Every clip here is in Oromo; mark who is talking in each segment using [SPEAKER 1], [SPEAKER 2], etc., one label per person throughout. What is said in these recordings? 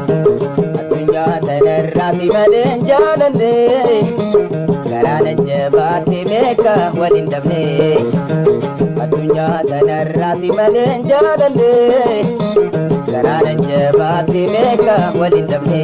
[SPEAKER 1] Addunyaa tanarraa si malee hin jaalanne garaan jabaatti meeqa waliin dhabne. Addunyaa tanarraa si malee hin jaalanne garaan jabaatti meeqa waliin dhabne.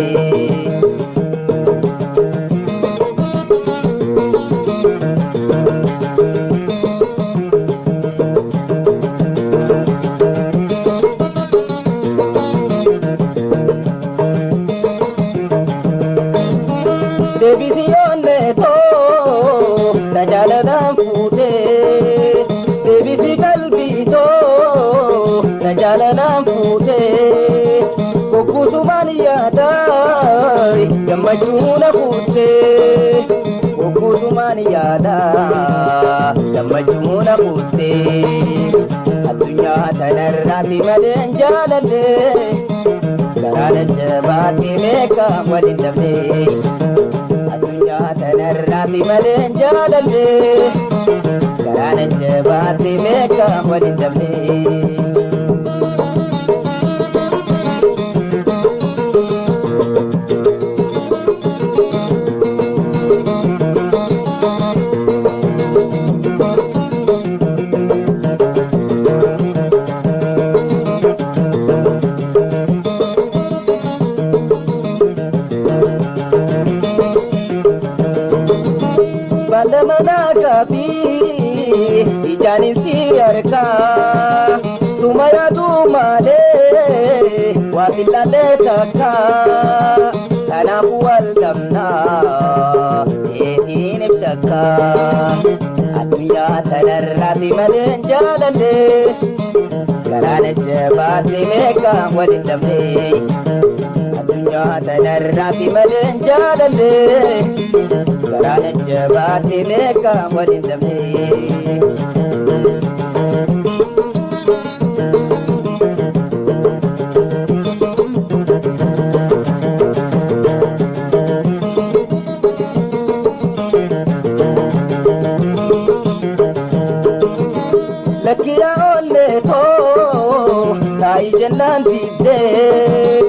[SPEAKER 1] Deebisii onnee too na jaalalaan fuutee deebisii qalbii too na jaalalaan fuutee gogguusumaan yaadaa gammachuu na fuutee gogguusumaan yaadaa gammachuu na fuutee addunyaa tanarraa si malee hin jaalanne garaan jabaatti meeqa waliin dhabne. Addunyaa tanarraa si malee hin jaalanne garaan jabaatti meeqa waliin dhabne. Balamana gabii ijaanin si harkaa suma yaadu malee waa si laalee takka kanaafuu wal dhabnaa eetiin ibsakka addunyaa tanarraa si malee hin jaalanne garaan jabaatti meeqa waliin dhabne addunyaa tanarraa si malee hin jaalanne. Garaan jabaatti meeqa waliin dhabne. Lakkiyaa onnee too taa'i jennaan diddee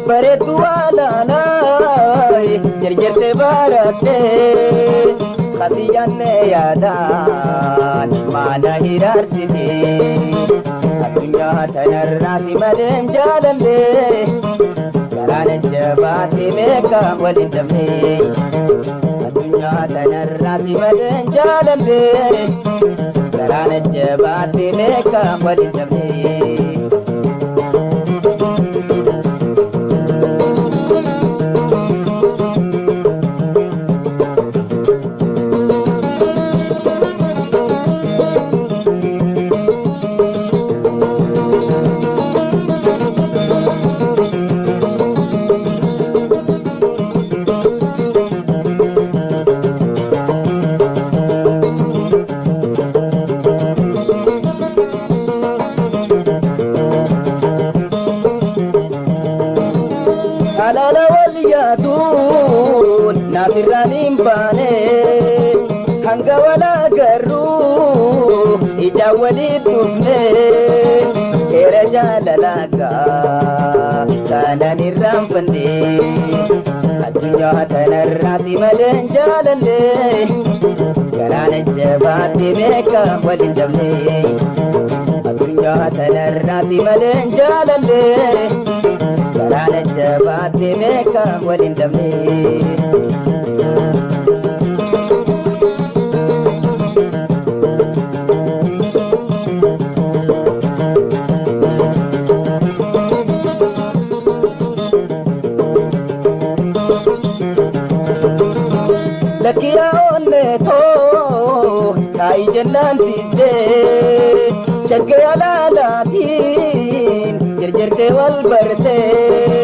[SPEAKER 1] bareedduu alaalaa jarjarte barattee kasiyanne yaadaan maana hiraarsite addunyaa tanarraa si malee hin jaalanne garaan jabaatti meeqa waliin dhabne addunyaa tanarraa si malee hin jaalanne garaan jabaatti meeqa waliin dhabne. Alaala wal yaaduun naasirraan hin baane hanga wal agarruu ijaan walii dhufne heera jaalalaagaa kanan irraanfanne addunyaa tanarraa si malee hin jaalanne garaan jabaatti meeqa waliin dhabne addunyaa tanarraa si malee hin jaalanne. Garaan jabaatti meeqa waliin dhabne. Lakkiyaa onnee too taa'i jennaan diddee shaggee alaalaatiin jarjartee wal bartee